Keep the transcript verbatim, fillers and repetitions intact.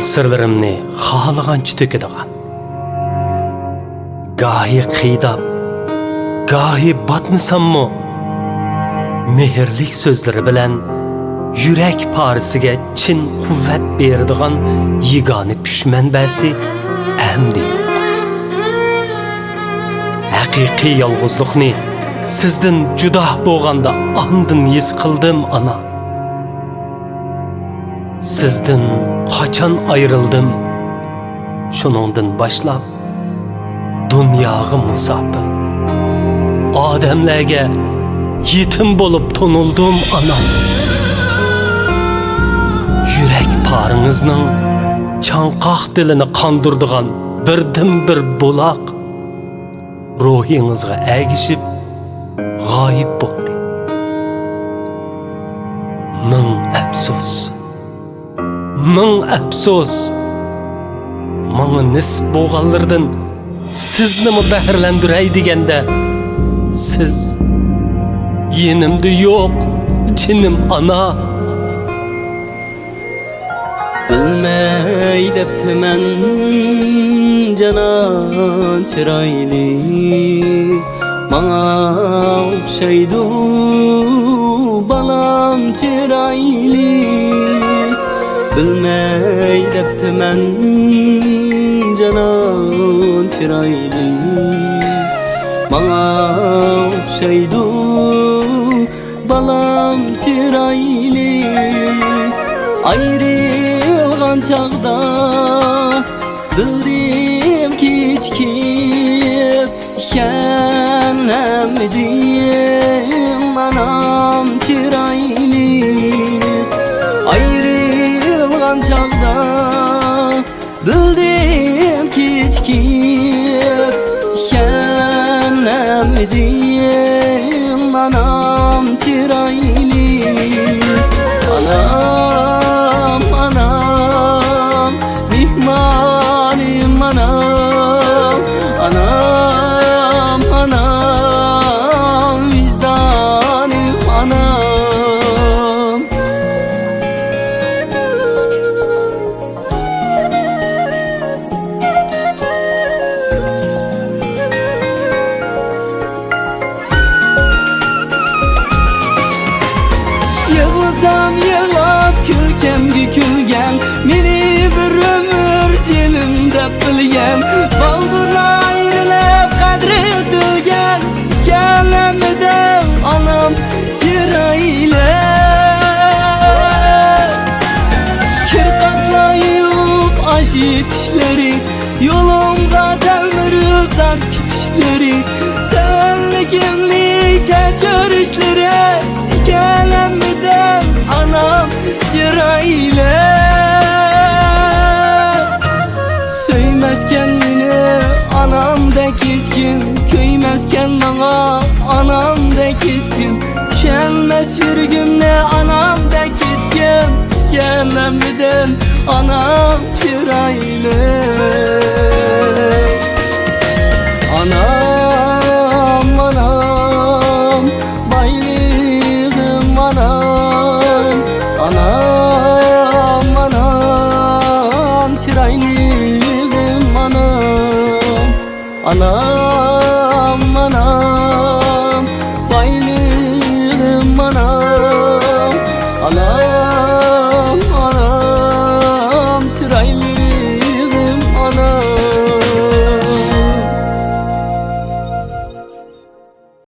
سىرلىرىمنى خالىغانچە تۆكىدىغان، گاھى قىيداپ، گاھى باتمىساممۇ، مېھىرلىك سۆزلىرى بىلەن يۈرەك پارىسىگە چىن قۇۋۋەت بېرىدىغان يېگانە كۈچ مەنبەسى ئەمدى يوق. ھەقىقىي يالغۇزلۇقنى سىزدىن جۇدا بولغاندا ئاندىن ھېس قىلدىم، ئانا. سىزدىن قاچان ئايرىلدىم، شۇنىڭدىن باشلاپ دۇنياغا مۇساپىر، ئادەملەرگە يېتىم بولۇپ تونۇلدۇم، ئانا. يۈرەك پارىڭىزنىڭ چاڭقاق دىلىنى قاندۇرىدىغان بىردىنبىر بۇلاق روھىڭىزغا ئەگىشىپ غايىب بولدى. مىڭ ئەپسۇس، مىڭ ئەپسۇس! ماڭا نېسىپ بولغانلىرىدىن سىزنىمۇ بەھرىلەندۈرەي دېگەندە، سىز يېنىمدا يوق، جېنىم ئانا. بىلمەي دەپتىمەن جانان چىرايلىق، ماڭا ئوخشايدۇ بالام چىرايلىق. بىلمەي دەپتىمەن جانان چىرايلىق، ماڭا ئوخشايدۇ بالام چىرايلىق. ئايرىلغان چاغدا بىلدىم كېچىكىپ، ئىكەنلەمدىم ئانام چىرايلىق. ئايرىلغان چاغدا بىلدىم كېچىكىپ، ئىكەنلەمدىم ئانام چىرايلىق. ئانام، ئانام، مېھمانىم ئانام، ئانام، ئانام، ۋىجدانىم ئانام. يىغلىسام يىغلاپ، كۈلكەمگە كۈلگەن، مېنى بىر ئۆمۈر جېنىم دەپ بىلگەن، بالدۇر ئايرىلىپ قەدرى ئۆتۈلگەن، ئىكەنلەمدىم ئانام چىرايلىق. كىر قاتلار يۇيۇپ ئاش ئېتىشلىرى، يولۇمغا تەلمۈرۈپ زار كۈتۈشلىرى، سەۋەنلىكىمنى كەچۈرۈشلىرى، ئىكەنلەمدىم ئانام چىرايلىق. سۆيمەسكەن مېنى ئانامدەك ھېچكىم، كۆيمەسكەن ماڭا ئانامدەك ھېچكىم، چۈشەنمەس يۈرىكىمنى ئانامدەك ھېچكىم، ئىكەنلەمدىم ئانام چىرايلىق. ئانام، ئانام، بايلىقىم ئانام، ئانام، ئانام، چىرايلىقىم ئانام. ئانام، ئانام، بايلىقىم ئانام، ئانام.